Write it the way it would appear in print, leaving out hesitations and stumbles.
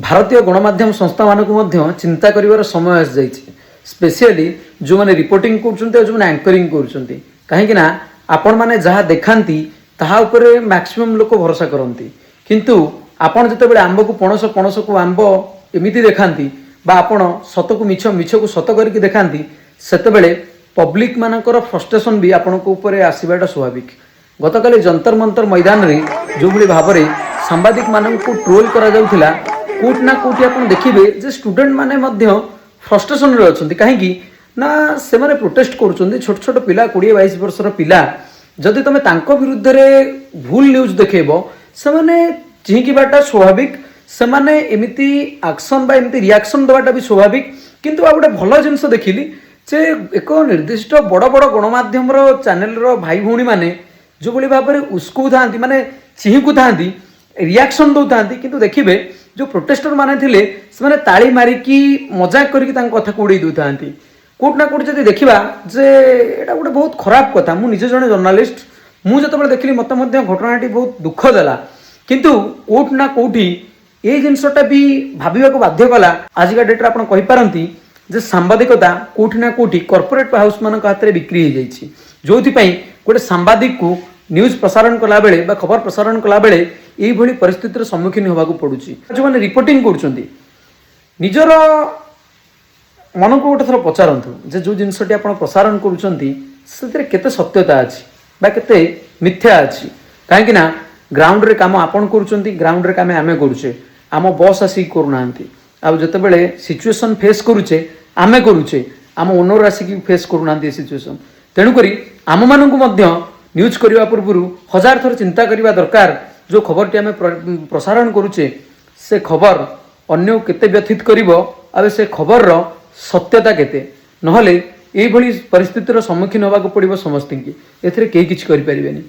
ଭାରତୀୟ ଗଣମାଧ୍ୟମ ସଂସ୍ଥାମାନଙ୍କୁ ମଧ୍ୟ ଚିନ୍ତା କରିବାର ସମୟ ଆସିଯାଇଛି, ସ୍ପେସିଆଲି ଯେଉଁମାନେ ରିପୋର୍ଟିଂ କରୁଛନ୍ତି ଆଉ ଯେଉଁମାନେ ଆଙ୍କରିଂ କରୁଛନ୍ତି। କାହିଁକି ନା ଆପଣମାନେ ଯାହା ଦେଖାନ୍ତି, ତାହା ଉପରେ ମ୍ୟାକ୍ସିମମ୍ ଲୋକ ଭରସା କରନ୍ତି। କିନ୍ତୁ ଆପଣ ଯେତେବେଳେ ଆମ୍ବକୁ ପଣସ, ପଣସକୁ ଆମ୍ବ ଏମିତି ଦେଖାନ୍ତି ବା ଆପଣ ସତକୁ ମିଛ, ମିଛକୁ ସତ କରିକି ଦେଖାନ୍ତି, ସେତେବେଳେ ପବ୍ଲିକ ମାନଙ୍କର ଫ୍ରଷ୍ଟ୍ରେସନ୍ ବି ଆପଣଙ୍କ ଉପରେ ଆସିବାଟା ସ୍ୱାଭାବିକ। ଗତକାଲି ଯନ୍ତର ମନ୍ତର ମଇଦାନରେ ଯେଉଁଭଳି ଭାବରେ ସାମ୍ବାଦିକମାନଙ୍କୁ ଟ୍ରୋଲ କରାଯାଉଥିଲା, କୋଉଠି ନା କୋଉଠି ଆପଣ ଦେଖିବେ ଯେ ଷ୍ଟୁଡେଣ୍ଟ ମାନେ ମଧ୍ୟ ଫ୍ରଷ୍ଟ୍ରେସନରେ ଅଛନ୍ତି। କାହିଁକି ନା ସେମାନେ ପ୍ରୋଟେଷ୍ଟ କରୁଛନ୍ତି, ଛୋଟ ଛୋଟ ପିଲା, 20-22 ବର୍ଷର ପିଲା। ଯଦି ତମେ ତାଙ୍କ ବିରୁଦ୍ଧରେ ଭୁଲ ନ୍ୟୁଜ୍ ଦେଖେଇବ, ସେମାନେ ଚିହିଁକିବାଟା ସ୍ୱାଭାବିକ। ସେମାନେ ଏମିତି ଆକ୍ସନ୍ ବା ଏମିତି ରିଆକ୍ସନ୍ ଦେବାଟା ବି ସ୍ୱାଭାବିକ। କିନ୍ତୁ ଆଉ ଗୋଟେ ଭଲ ଜିନିଷ ଦେଖିଲି ଯେ ଏକ ନିର୍ଦ୍ଦିଷ୍ଟ ବଡ଼ ବଡ଼ ଗଣମାଧ୍ୟମର ଚ୍ୟାନେଲର ଭାଇ ଭଉଣୀମାନେ ଯେଉଁଭଳି ଭାବରେ ଉସ୍କଉଥାନ୍ତି, ମାନେ ଚିହିଁକୁଥାନ୍ତି, ରିଆକ୍ସନ୍ ଦେଉଥାନ୍ତି, କିନ୍ତୁ ଦେଖିବେ ଯେଉଁ ପ୍ରୋଟେଷ୍ଟର ମାନେ ଥିଲେ, ସେମାନେ ତାଳି ମାରିକି ମଜାକ କରିକି ତାଙ୍କ କଥାକୁ ଉଡ଼େଇ ଦେଉଥାନ୍ତି। କୋଉଠି ନା କୋଉଠି ଯଦି ଦେଖିବା ଯେ ଏଇଟା ଗୋଟେ ବହୁତ ଖରାପ କଥା। ମୁଁ ନିଜେ ଜଣେ ଜର୍ଣ୍ଣାଲିଷ୍ଟ। ମୁଁ ଯେତେବେଳେ ଦେଖିଲି, ମୋତେ ମଧ୍ୟ ଘଟଣାଟି ବହୁତ ଦୁଃଖ ଦେଲା। କିନ୍ତୁ କୋଉଠି ନା କୋଉଠି ଏଇ ଜିନିଷଟା ବି ଭାବିବାକୁ ବାଧ୍ୟ କଲା, ଆଜିକା ଡେଟ୍ରେ ଆପଣ କହିପାରନ୍ତି ଯେ ସାମ୍ବାଦିକତା କୋଉଠି ନା କୋଉଠି କର୍ପୋରେଟ୍ ହାଉସ୍ ମାନଙ୍କ ହାତରେ ବିକ୍ରି ହେଇଯାଇଛି, ଯୋଉଥିପାଇଁ ଗୋଟେ ସାମ୍ବାଦିକକୁ ନ୍ୟୁଜ୍ ପ୍ରସାରଣ କଲାବେଳେ ବା ଖବର ପ୍ରସାରଣ କଲାବେଳେ ଏଇଭଳି ପରିସ୍ଥିତିର ସମ୍ମୁଖୀନ ହେବାକୁ ପଡୁଛି। ଯେଉଁମାନେ ରିପୋର୍ଟିଂ କରୁଛନ୍ତି, ନିଜର ମନକୁ ଗୋଟେ ଥର ପଚାରନ୍ତୁ ଯେ ଯେଉଁ ଜିନିଷଟି ଆପଣ ପ୍ରସାରଣ କରୁଛନ୍ତି, ସେଥିରେ କେତେ ସତ୍ୟତା ଅଛି ବା କେତେ ମିଥ୍ୟା ଅଛି। କାହିଁକି ନା ଗ୍ରାଉଣ୍ଡରେ କାମ ଆପଣ କରୁଛନ୍ତି, ଗ୍ରାଉଣ୍ଡରେ କାମ ଆମେ କରୁଛେ। ଆମ ବସ୍ ଆସିକି କରୁନାହାନ୍ତି। ଆଉ ଯେତେବେଳେ ସିଚୁଏସନ୍ ଫେସ୍ କରୁଛେ, ଆମେ କରୁଛେ। ଆମ ଓନର ଆସିକି ଫେସ୍ କରୁନାହାନ୍ତି ଏ ସିଚୁଏସନ୍। ତେଣୁକରି ଆମମାନଙ୍କୁ ମଧ୍ୟ ନ୍ୟୁଜ୍ କରିବା ପୂର୍ବରୁ ହଜାର ଥର ଚିନ୍ତା କରିବା ଦରକାର, ଯେଉଁ ଖବରଟି ଆମେ ପ୍ରସାରଣ କରୁଛେ, ସେ ଖବର ଅନ୍ୟକୁ କେତେ ବ୍ୟଥିତ କରିବ ଆଉ ସେ ଖବରର ସତ୍ୟତା କେତେ। ନହେଲେ ଏଇଭଳି ପରିସ୍ଥିତିର ସମ୍ମୁଖୀନ ହେବାକୁ ପଡ଼ିବ ସମସ୍ତଙ୍କୁ। ଏଥିରେ କେହି କିଛି କରିପାରିବେନି।